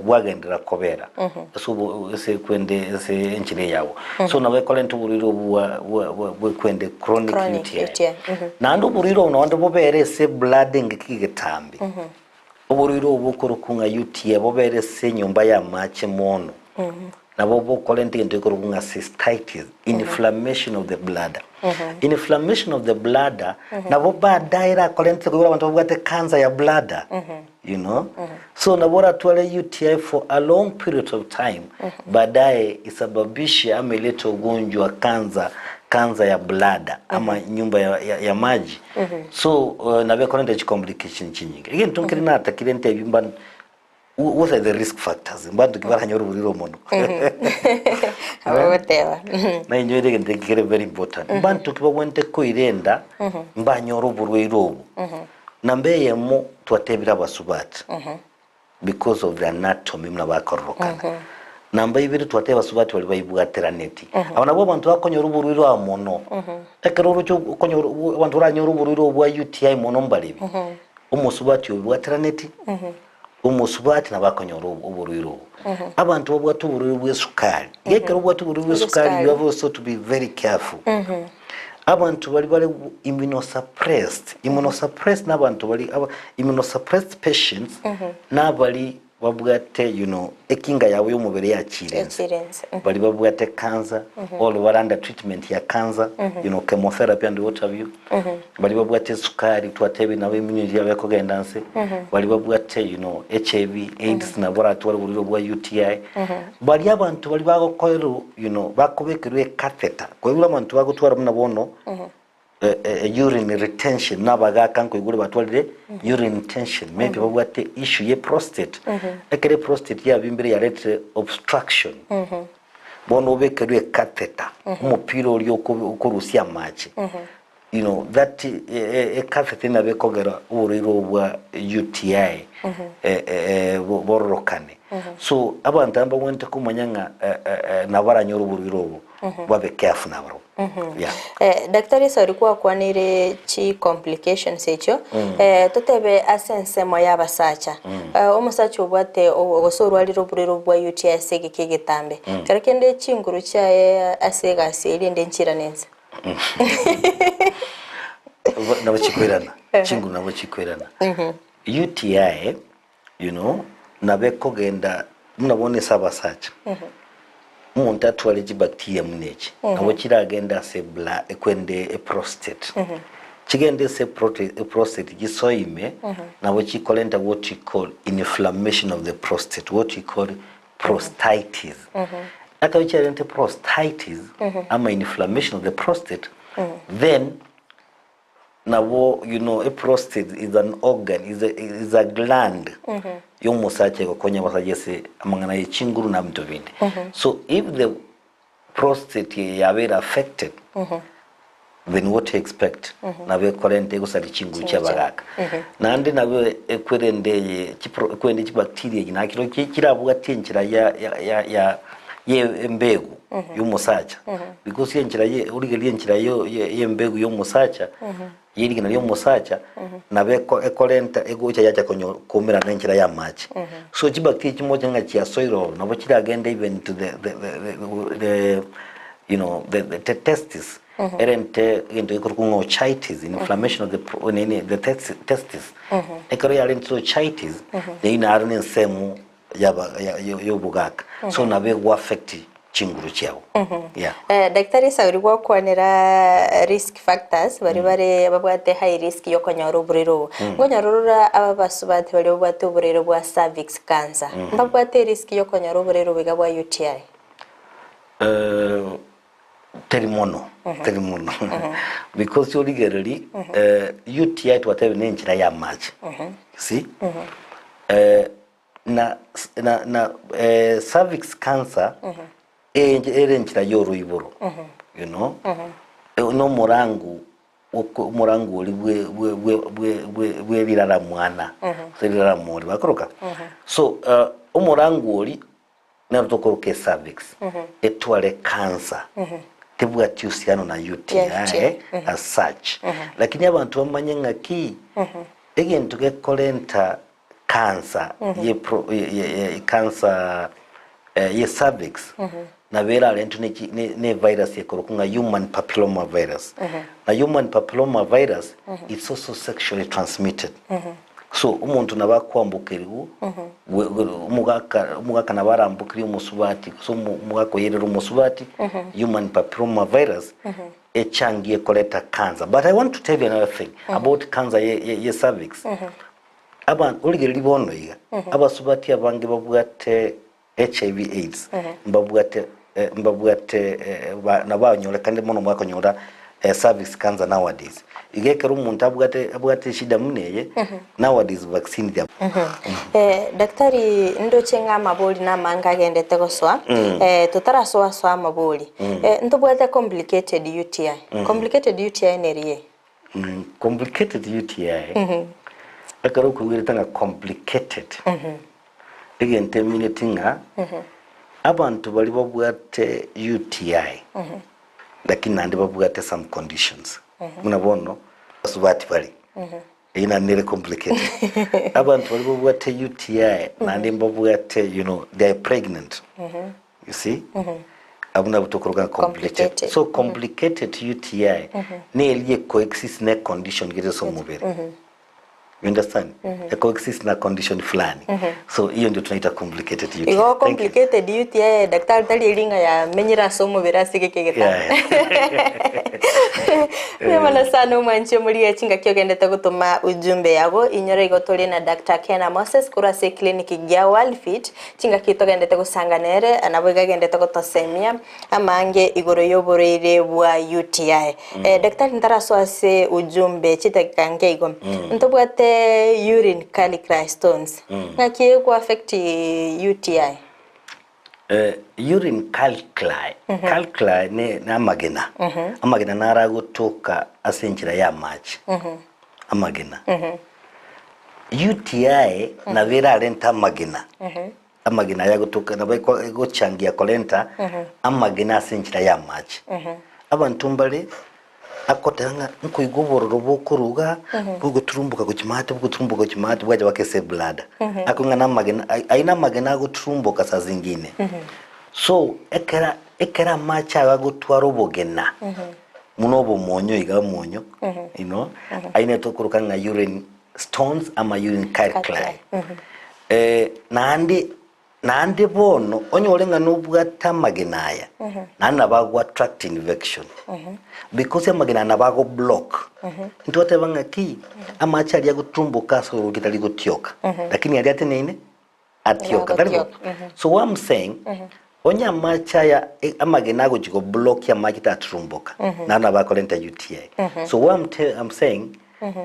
[SPEAKER 2] bwagenderera kobera ase obo ase kwende ase enchera eyabo. So nabo ekorenta oborwaire obwo bwa bwa bwa bwekwende chronic
[SPEAKER 1] Chronic
[SPEAKER 2] UTI.
[SPEAKER 1] UTI, mhm.
[SPEAKER 2] Naende oborwaire obo nonde bobere ase eblood engaki egetambe. Oborwaire obo bokorokwa ng'a UTI bobere ase enyomba y'amache mono. Nabo bokorenta egento gekorokwa ng'a cystitis, inflammation of the bladder. Inflammation of the bladder nabo baadaye erakorente koigora abanto babwate cancer ya bladder, you know. So nabo oratware UTI for a long period of time, baadaye isababishe ama ilete ugonjwa cancer, cancer ya bladder ama nyumba ya, ya, ya maji. So nabo ekorenta chicomplication chinyinge. Egento nkere natakire ntebie mba what are the risk factors mbanto ki baranyore oborwaire omono.
[SPEAKER 1] Abo goteba.
[SPEAKER 2] Nainyoire egento eke kere very important. Mbanto ki babwenerete koirenda mbanyore oborwaire obo. Namba eyemo twatebire abasubati because of the anatomy buna bakororokana. Namba ibere twateba abasubati baria baibwateraneti. Aba nabwo abanto bakonyora oborwaire obo mono. Ekero oroche okonyora abanto baranyore oborwaire obo bwa UTI mono mbarebi, omosubati oibwateraneti, omosubati nabo akonyora oborwaire obo. Abanto babwate oborwaire bwa esukari, iga ekero obwate oborwaire bwa esukari you have also to be very careful. Abanto baria bare immunosuppressed, immunosuppressed na abanto baria aba immunosuppressed patients nabari babwate you know ekinga yabo y'omobere yachiire inse.
[SPEAKER 1] Yachiire inse, mhm.
[SPEAKER 2] Baria babwate cancer or bare under treatment ya cancer you know chemotherapy and what have you. Baria babwate esukari twatebire nabo immunity yabo ekogenda nse. Baria babwate you know HIV, AIDS nabo baratware oborwaire bwa UTI. Baria abanto baria bagokoerwa you know bakobekerwa ecatheter, koigure abanto bagotwara buna bono urine retention na abagaka nkoigure batwarire urine retention maybe babwate issue ye prostate, ekero eprostate yabimbire yaretire obstruction, bono obekerwe ecatheter, omopira oria okorusia amache. You know that ecatheter nabo ekogera oborwaire obo bwa UTI bororokane. So abanto aba mbabwenerete komanya ng'a nabo baranyore oborwaire obo babe careful nabarobwo. Yeah.
[SPEAKER 1] Daktari ase oria gwakwaneire chi complications echio, totebe ase ensemo ya abasacha, omosacha obwate gose orwarire oborwaire obwo bwa UTI ase egeka egetambe, kero kende chinguru chiaye ase egasi eria ende nchirane inse.
[SPEAKER 2] Nabo chikoirana, chinguru nabo chikoirana. UTI, you know, nabo ekogenda buna bono ase abasacha, omonto atware chibacteria buna echi, nabo chiragende ase ebla ekwende eprostate. Chigende ase eprote eprostate chisoe ime, nabo chikorenta what we call inflammation of the prostate, what we call prostatitis. Ekero chiarente prostatitis ama inflammation of the prostate, then nabo you know a prostate is an organ is a, is a gland yomosacha egokonya abasacha ase amang'ana ye chinguru na ebinto binde. So if the prostate eye yabeire affected then what to expect nabo ekorenta egosaria chinguru chia abagaka naende nabo ekwerende eye chipro ekwende chibacteria echi nakero ki chirabwatie enchera ya ya ya ya ya embegu ya omosacha because enchera ye origererie enchera yo ye ya embegu ya omosacha ye rigena ria omosacha nabo eko ekorenta egocha yacha konyo koumerana na enchera ya amache. So chibacteria chimoche ng'a chiasoire ororo nabo chiragende even to the the the the you know the the testis erente egento gekorokwa ng'a ochitis inflammation of the pro nini the testis. Ekero yarentire ochitis, eyio naro na ensemo yaba y'obogaka so nabo ego affect chinguru chiabo yeah.
[SPEAKER 1] Daktari Sauli gwakwanera risk factors baria bare babwate high risk yokonyora oborwaire obo. Nkonyora orora aba basubati baria babwate oborwaire bwa cervix cancer mbabwate erisk yokonyora oborwaire obo iga bwa UTI?
[SPEAKER 2] Eh, teri mono, teri mono. Because origereri, UTI twatebire ne enchera ya amache. See? Eh, na na na eh, cervix cancer ere enchera ya oroiboro. You know? Nomorango omorango oria bwe bwe bwe bwe bwe bwe rirara mwana gose rirara mori bakoroka. So omorango oria nero tokoroka ecervix etware cancer tebwati uhusiano na UTI as such. Lakini abanto bamanye ng'aki egento gekorenta cancer ye pro ye ye cancer ye cervix nabo erarentwe ne chi ne ne virus ekorokwa ng'a human papilloma virus. Na human papilloma virus it's also sexually transmitted. So omonto nabo akoambokerigwa gwe gwe omogaka omogaka nabo arambokerie omosubati gose omo omogaka oyerere omosubati human papilloma virus echangie koreta cancer. But I want to tell you another thing about cancer ye ye ye cervix. Aba origereria bono iga, abasubati abange babwate HIV AIDS mbabwate mbabwate nabo banyorekanire mono bakonyora cervix cancer nowadays. Iga ekero omonto abwate abwate eshida buna eye, nowadays vaccine they are.
[SPEAKER 1] Daktari ndoche ng'a amabori namange agendete gosoa, totarasoa soa amabori, ntobwate complicated UTI, complicated UTI neriye?
[SPEAKER 2] Complicated UTI, ekero okoigwerete ng'a complicated, egento emineti ng'a abanto baria babwate UTI, lakini naende babwate some conditions, buna bono abasubati bare, eyio naende nere complicated. Abanto baria babwate UTI naende mbabwate you know they are pregnant, you see, abwo nabwo tokoroka ng'a complicated.
[SPEAKER 1] Complicated.
[SPEAKER 2] So complicated UTI neria ekoexist na econdition gete ase omobere. You understand? Ekoexist na condition fulani. So hiyo ndio tunaita complicated UTI.
[SPEAKER 1] Igo
[SPEAKER 2] Thank you.
[SPEAKER 1] complicated UTI daktari tari eri ng'a yamenyire ase omobere ase egeka egetambe. Mbuya mono sana omwanchi omorigia chingaki ogendete gotoma ujumbe yago inyora igo tore na Doctor Kena Moses korwa ase eclinic gia Worldfit Chingaki togendete gosanga nere, naboigo agendete gotosemia amange igoro y'oborwaire bwa UTI. Daktari ntarasoa ase ujumbe chidakika nke igo, ntobwate urine calculi stones, ng'aki ego affect UTI?
[SPEAKER 2] Urine calculi, calculi ne amagena, amagena naro agotoka ase enchera ya amache, amagena. UTI nabo erarente amagena, amagena aya agotoka nabo eko egochangia korenta amagena ase enchera ya amache. Abanto mbare akoteba ng'a nkoigwa obororo bokoruga, bogoturumboka gochia maate bogoturumboka gochia maate bwacha mpaka ase ebladder. Akong'a ng'a namagena ayio namagena agoturumboka saa zingine. So ekera ekero amache ago agotwara obogena, buna obomonyo iga omonyo, you know, ayio nigo tokoroka ng'a urine stones ama urine calculi. Naende naende bono onyore ng'a nobwate amagena aya, naende nabo ago attract infection, because amagena aya nabo ago block. Ntwateba ng'aki, amache aria agotumboka ase orokia tari gotioka, lakini aria ateneine atioka, tari bo? So what I'm saying, onye amache aya amagena agochia go block amache taturumboka, naende nabo akorenta UTI. So what I'm te I'm saying,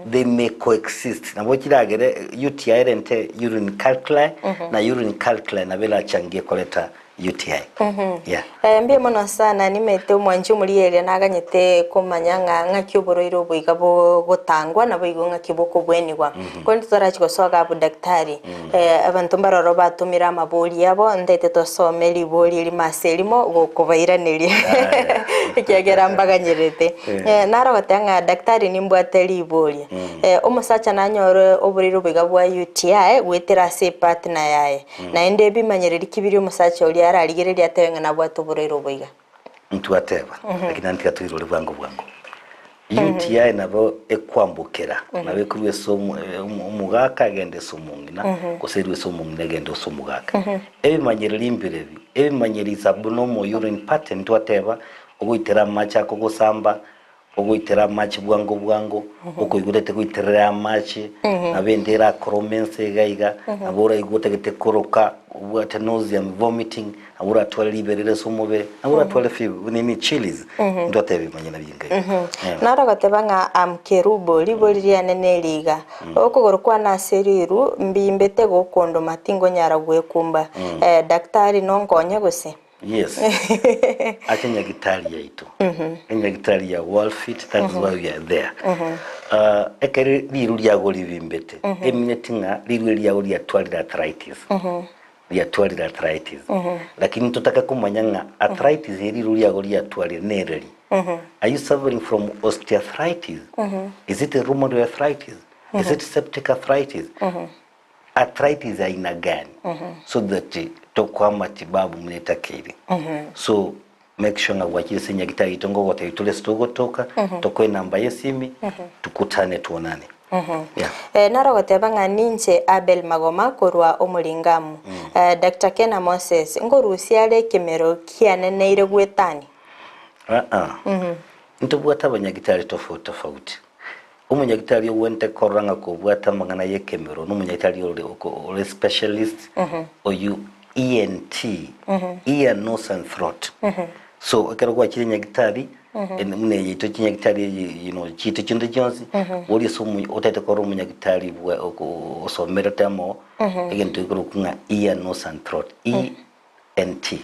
[SPEAKER 2] they may coexist. Nabo chiragere UTI erente urine calculi, na urine calculi nabo erachangie koreta UTI. Yeah.
[SPEAKER 1] Mbuya mono sana nimete omwanchi omorigereria naganyete komanya ng'a ng'aki oborwaire obo iga bogotangwa naboigo ng'aki bokobwenigwa. Korende totarachia gosoa iga abwo daktari, abanto mbaroro batomire amabori abo ntaete tosome ribori erimo ase erimo gokobairaneria ekiagera mbaganyerete. Naro goteba ng'a daktari nimbwate riboria, omosacha nanyore oborwaire obo iga bwa UTI goetera ase epartner yaye. Naende ebimanyereri ki biria omosacha oria ararigererie atebe ng'a nabwate oborwaire obo iga?
[SPEAKER 2] Ntwateba, lakini naende tiga toirore bwango bwango. UTI nabo ekwambokera, nabo ekorwa ase omogaka egende ase omong'ina, gose erwe ase omong'ina egende ase omogaka. Ebimanyereri mbirebi, ebimanyereri is abnormal urine pattern twateba, ogoitera amache akogosamba, Ogoitera amache bwango bwango, okoigwa otagete goiterera amache, nabo ende erakorome ense iga iga, nabo oraigwe otagete koroka, obwate nausea and vomiting, nabo oratware riberera ase omobere, nabo oratware fever, nini chills, ntwateba ebimanyia nabio inga igo. Yeah.
[SPEAKER 1] Naro goteba ng'a am Kerubo, ribori riane neri iga, Okogoro kwane ase riru mbimbete gokondoma, tingonyara gwekumba. Eh, daktari nonkonye gose?
[SPEAKER 2] Yes. Ase nyagitari yaito. Enyagitari ya Worldfit, that is why we are there. Ekero riru riago ribimbete, emineti ng'a riru eri riago riatwarire arthritis. Riatwarire arthritis. Lakini totake komanya ng'a arthritis eri riru riago riatwarire nereri. Are you suffering from osteoarthritis? Is it a rheumatoid arthritis? Is it septic arthritis? Arthritis aina gani so that tokoa matibabu buna etakeire so make sure ng'a gwachire ase enyagitari yaito ngogotebia tore ase togotoka tokoe enamba ya esimi tukutane tuonane yeah.
[SPEAKER 1] Eh, naro goteba ng'a ninche Abel Magoma korwa Omoringamu. Eh, Doctor Kena Moses, nkorusia are ekemero kianeneire gwetani?
[SPEAKER 2] Aa ntobwate abanyagitari tofauti tofauti Omonyagitari ogwenerete korora ng'a kobwate amang'ana y'ekemero nomonyagitari ore ore specialist oyio ENT, ear, nose and throat. So ekero gwachire nyagitari buna eye yaito chinyagitari eye you know chiaito chinde chionsi, boria ase omo otagete korora omonyagitari bwa osomerete amo egento gekorokwa ng'a ear, nose and throat, ENT.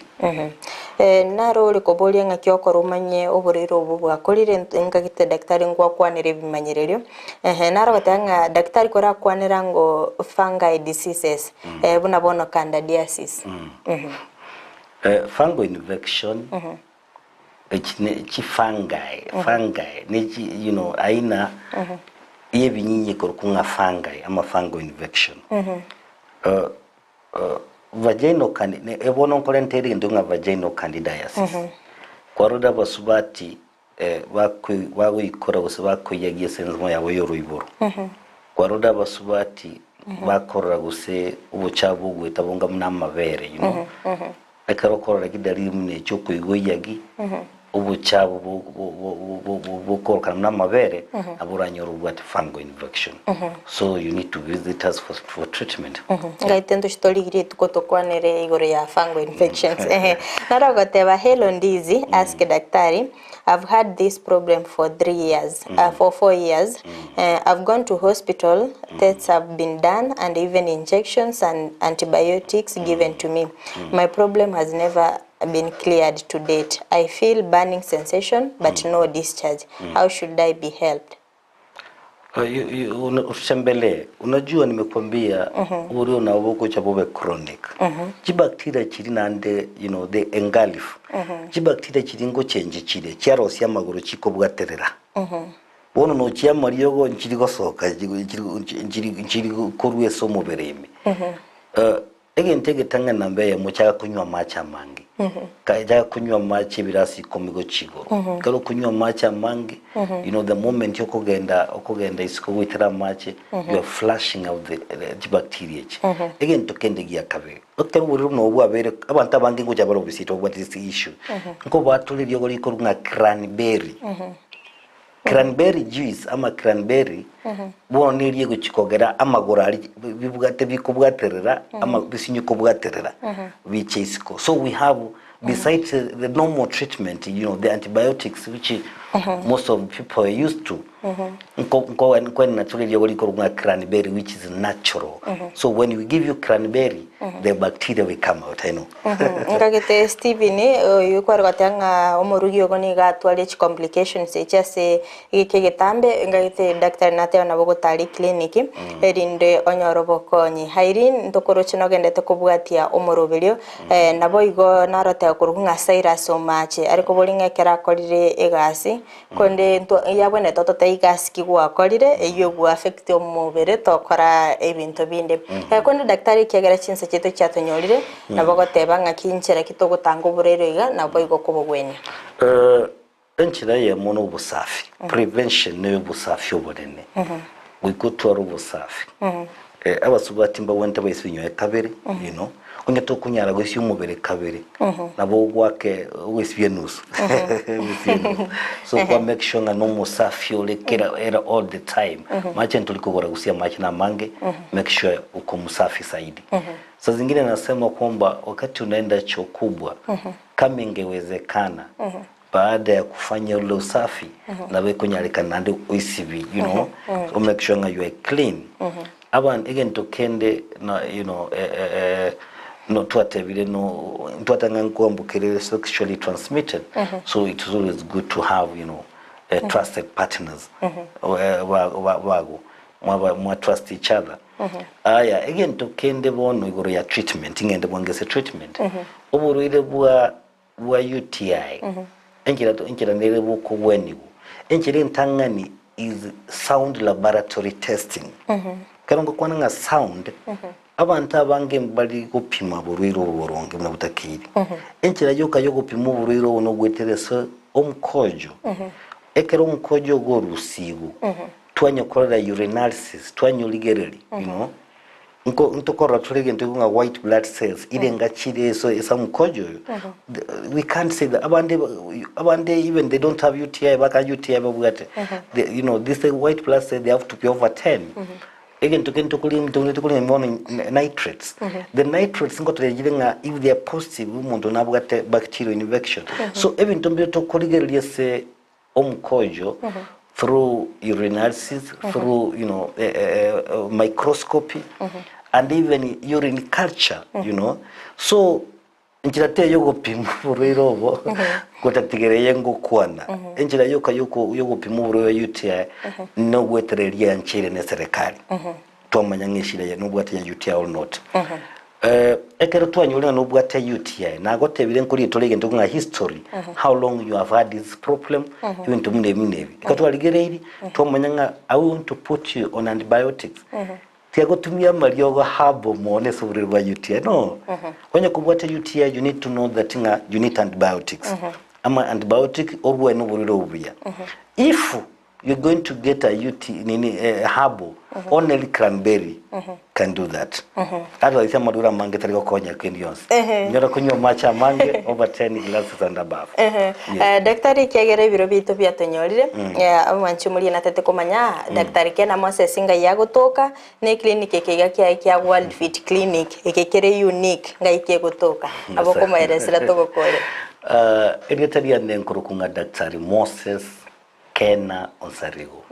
[SPEAKER 1] Naro ore koboria ng'aki okora omanye oborwaire obwo bwakorire, nkagete daktari ngwakwanere ebimanyererio. Ehe, naro goteba ng'a daktari korakwanera ngo fungi diseases, buna bono candidiasis.
[SPEAKER 2] Fungal infection, echi ne chi fungi, fungi ne chi you know aina ya ebinyinyi ekorokwa ng'a fungi ama fungal infection. Vaginal candi ne bono nkorente egento ng'a vaginal candidiasis. Kwarorire abasubati bakoi bagoikora gose bakoiyagia ase ensemo yabo ya oroiboro. Kwarorire abasubati bakorora gose obochafu bogoeta bonga buna amabere you know. Ekero okorora chidalili buna echio okoigwa iyagi, obochafu bokorokana buna amabere, nabo oranyore obwate fungal infection. So you need to visit us for treatment.
[SPEAKER 1] Ngaite ntoche torigie rituko tokwanere igoro ya fungal infections. Ehe. Naro ogoteba hello Ndizi, ask daktari, I've had this problem for 3 years, for 4 years. I've gone to hospital, tests have been done and even injections and antibiotics given to me. My problem has never been cleared to date. I feel burning sensation but no discharge. How should I be helped?
[SPEAKER 2] Utembelee. Unajua nimekuambia uri unawogocha bobe chronic. Chibacteria chiri naende you know they engulf. Chibacteria chiri ngochenji chire chiarosia amagoro chikobwaterera. Bono nochia amariogo nchiri gosoka nchiri nchiri korwa ase omobere ime. Egento egetang'ani namba eyemo chaka konywa amache amange. Chaka konywa amache ebirasi ikomi gochia igoro. Ekero okonywa amache amange, you know the moment okogenda okogenda isiko goitera amache, you are flushing out the chibacteria echi. Egento kende gia kabere, ekero obororo buna obo bwabeire, abanto abange ngocha bare obisite babwate this issue, nkobatore eriogo rikorwa ng'a cranberry. Cranberry juice ama cranberry bono neria egochi kogera amagoro aria bibwate bikobwaterera ama bisinye kobwaterera biche isiko. So we have besides the normal treatment you know the antibiotics which most of people are used to nko nko nkoenena tore eriogo rikorwa ng'a cranberry which is natural. So when we give you cranberry the bacteria will come out I know.
[SPEAKER 1] Nkagete Stephen oyio kware goteba ng'a omorugi ogo nigo atwarie chicomplications echi ase egeka egetambe, nkagete daktari nateba nabo ogotara eclinic erinde onyore obokonyi. Irene ntokoroche nogendete kobwatia omoroberio naboigo naroteba korwa ng'a Cyrus Omache are koboria ng'a ekero akorire egasi Korende intwe yabwenerete totebe egasi ki gwakorire eywo egwa affect omobere tokora ebinto binde. Korende daktari ekiagera chinsa chiaito chiatonyorire, nabo ogoteba ng'aki nchera ki togotanga oborwaire iga naboigo kobogwenia.
[SPEAKER 2] Enchera eyemo na obosafi, prevention neye obosafi obonene, goika otware obosafi. Abasubati mbabwenerete baisibinywe kabere, you know, Onye tokonyara goisia omobere kabere, nabo ogwake ogoisibia enusu. Ogoisibia enusu. So kwa make sure ng'a nomosafi ore kera era all the time. Mache ntori kogora gusia amache na amange, make sure uko msafi zaidi. Saa zingine nasema kwamba wakati unaenda choo kubwa, kama ingewezekana baada ya kufanya ule usafi nabo ekonyarekana naende oisibi you know o make sure ng'a you are clean aban egento kende na you know eh, eh, eh, no twatebire no ntwateba ng'a nkoambokerere sexually transmitted so it is always good to have you know trusted partners eh, ba- ba- bago mwaba mwa trust each other aya egento kende bono igoro ya treatment ng'ende bwango ase treatment oborwaire bwa bwa UTI, enchera enchera nere bokogwenigwa, enchera entang'ani is sound laboratory testing. Ekero ngokwana ng'a sound, abanto abange mbari gopima oborwaire obo boronge buna botakeire. Enchera yoka yogopima oborwaire obo nogoetera ase omokojo. Ekero omokojo ogo orusigwe, twanyokorera urinalysis, twanyorigereria, you know, Nko ntokorora tore egento ekio ng'a white blood cells ire ngachire ase ase omokojo oyo, the we can't say that abande abande even they don't have UTI baka UTI babwate the you know this white blood cell they have to be over 10 egento kende tokoria tokoria tokoria bono nitrates the nitrates ngotoria ng'a if they are positive omonto nabwate bacterial infection so ebinto mbire tokorigereria ase omokojo through urinalysis, through you know microscopy and even urine culture you know so enchera teiyo yogopima oborwaire obo gotatiga eye ngokwana enchera yoka yoko yogopima oborwaire bwa UTI nogwetera eria yancheire na eserekari twamanya ng'a eshida eye nobwate ya UTI or not. Ekero twanyorire ng'a nobwate UTI, nagotebire nkorie tore egento ng'a history, how long you have had this problem, ebinto buna ebi na ebi. Ekero twarigereirie, twamanya ng'a I want to put you on antibiotics, tiagotumia amariogo herbal mono ase oborwaire bwa UTI, no. Onye kobwate UTI you need to know that ng'a you need antibiotics. Ama antibiotic orwane oborwaire obo buya. If You're going to get a UT nini eh, herbal only cranberry can do that. Otherwise amarura amange tari gokonya kende yonsi. Nyora kunywa amache amange over 10 glasses and above.
[SPEAKER 1] Yes. Eh, daktari ekiagera ebiro biaito biatonyorire eh, omwanchi omoria natete komanya daktari Kena Moses ngai agotoka na eclinic eke iga kiaye kia World Fit Clinic eke kere unique ngai kegotoka abo okomoeresera togokore.
[SPEAKER 2] Uh, erieta riane nkorokwa ng'a Daktari Moses Kena Onsarigo.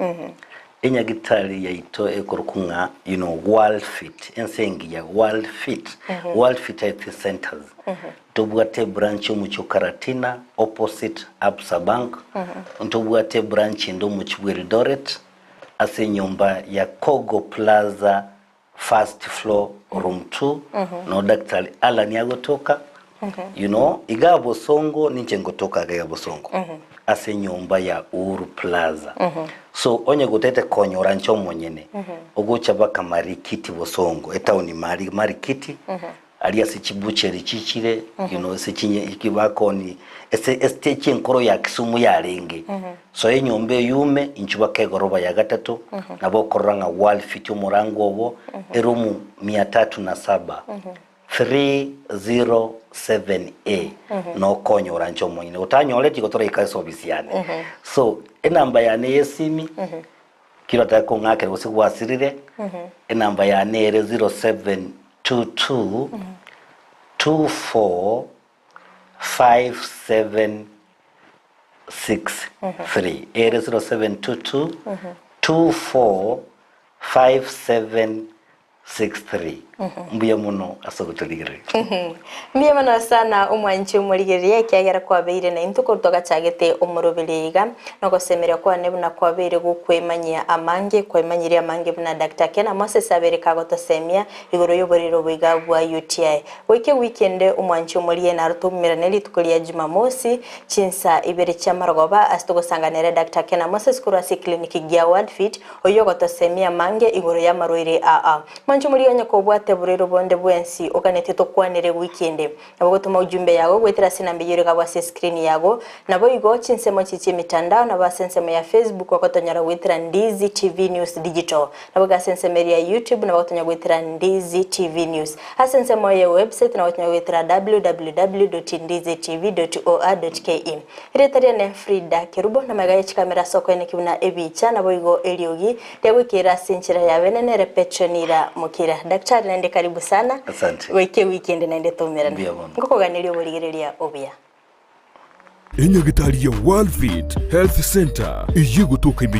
[SPEAKER 2] Enyagitari yaito ekorokwa ng'a you know World Fit, ense engiya World Fit, World Fit Health Centers. Ntobwate ebranch omochie o Karatina opposite Absa Bank, ntobwate ebranch ende omochie bwa Eldoret ase enyomba ya Kogo Plaza First floor room 2 no daktari Allan agotoka you know iga bosongo ninche ngotoka iga bosongo ase enyomba ya Uhuru Plaza so onye gotete konyora nche omonyene ogocha baka Marikiti bosongo etown mari Marikiti aria ase chibucheri chichire you know ase chinye bakoni ase estage enkoro ya Kisumu yarenge Soa enyomba eyio ime, inchuo baka egoroba ya gatato, nabo okorora ng'a gwalifiti omorango obo, erumu mia tatu na saba, 307A, nokonyora inche omonyene. Otanyoreti igo toraika ase ofisi yane. So, enamba yane y'esimi, kera otake kong'akera gose gwasirire, enamba yane ere 0722 24 57 6 3 ere 0722 24 57 63 mbuya mono ase ogotorigereria.
[SPEAKER 1] Mbuya mono sana omwanchi omorigereria ekiagera kwabeire naintwe korwa twagachagete omoroberi iga nogosemeria kwane buna kwabeire gokwemanyia amange kwaemanyirie amange buna Doctor Kena Moses abeire kagotosemia igoro yoboriri obo iga bwa UTI Goika ewiki ende omwanchi omorie naro toumerane rituko ria Jumamosi, chinsa ibere chi'amarogoba, ase togosangana ere Doctor Kena Moses korwa ase eclinic gia World Fit, oyio ogotosemia amange igoro y'amarwaire aa. Mwanche omorigia onye kobwate borero bonde bwensi oganetie tokwanere wiki ende. Nabo gotoma ujumbe yago goetera ase enamba eyio ere gabwo ase escreen yago. Naboigo chinsemo chie chiemitandao nabo ase ensemo ya Facebook ogotonyora goetera Ndizi TV News Digital. Naboigo ase ensemo eria ya YouTube nabo ogotonyora goetera Ndizi TV News. Ase ensemo ye website nabo ogotonyora goetera www.ndizitv.or.ke. Erieta riane Frida Kerubo, na magega ye chikamera ase okoeneki buna ebicha, naboigo eriogi riagoikerera ase enchera ya bene nere Petronila Mokira. Daktari naende karibu sana.
[SPEAKER 2] Asante.
[SPEAKER 1] Goika ewiki ende naende toumerane.
[SPEAKER 2] Mbuya mono.
[SPEAKER 1] Ngokoganeria oborigereria obuya.
[SPEAKER 3] Enyagitari ya World Fit Health Centre eyio egotoka ime.